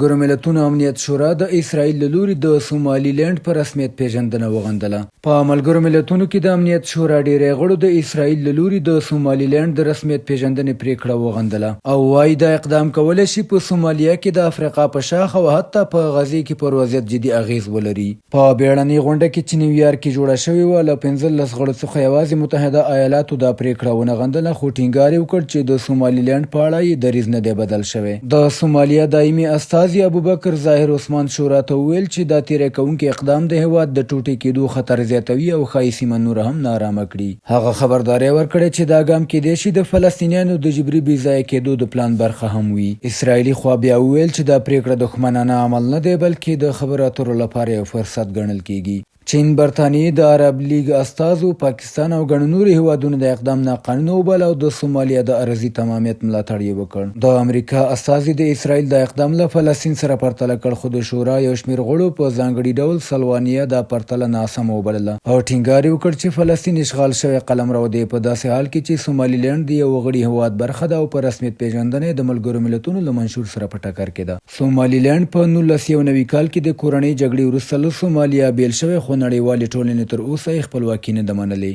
ملګرو ملتونو امنیت شورا د اسراییل له لوري د سومالي لینډ په رسمیت پېژندنه وغندله. په ملګرو ملتونو کې د امنیت شورا ډېری غړو د اسراییل له لوري د سومالي لینډ د رسمیت پېژندنې پرېکړه وغندله او وايي دا اقدام کولی شي په سومالیا کې د افریقا په شاخ او حتی په غزې کې پر وضعیت جدي اغېز ولري. په بېړنۍ غونډه کې چې نیویارک کې جوړه شوې وه، له 15 غړو څخه یوازې متحده ایالاتو دا پرېکړه ونه غندله، خو ټینګار یې وکړ چې د سومالي لینډ په اړه یې دریځ نه دی بدل شوی. د سومالیا دایمي استازي ابوبکر ظاهر عثمان شورا ته وویل چې دا تېری کوونکی اقدام د هېواد د ټوټې کېدو خطر زیاتوي او ښايي سیمه نوره هم ناارامه کړي. هغه خبرداری ورکړی چې دا ګام کېدای شي د فلسطینیانو د جبري بې ځایه کېدو د پلان برخه هم وي. اسراییلي خوا بیا وویل چې دا پرېکړه دښمنانه عمل نه دی، بلکې د خبرو اترو لپاره یو فرصت ګڼل کېږي. چین، برتانیې، د عرب لیګ استازو، پاکستان او ګڼو نورو هېوادونو دا اقدام ناقانونه وباله او د سومالیا د ارضي تمامیت ملاتړ یې وکړ. د امریکا استازي د اسراییل دا اقدام له فلسطین سره پرتله کړ، خو د شورا یو شمېر غړو په ځانګړي ډول سلوانیا دا پرتله ناسمه وبلله او ټینګار یې وکړ چې فلسطین اشغال شوی قلمرو دی، په داسې حال کې چې سومالي لینډ د یوه غړي هېواد برخه ده او په رسمیت پېژندنه یې د ملګرو ملتونو له منشور سره په ټکر کې ده. سومالي لینډ په 1991 کال کې د کورنۍ جګړې وروسته له سومالیا بېل شوی، خو نړیوالې ټولنې تر اوسه یې خپلواکي نه ده منلې.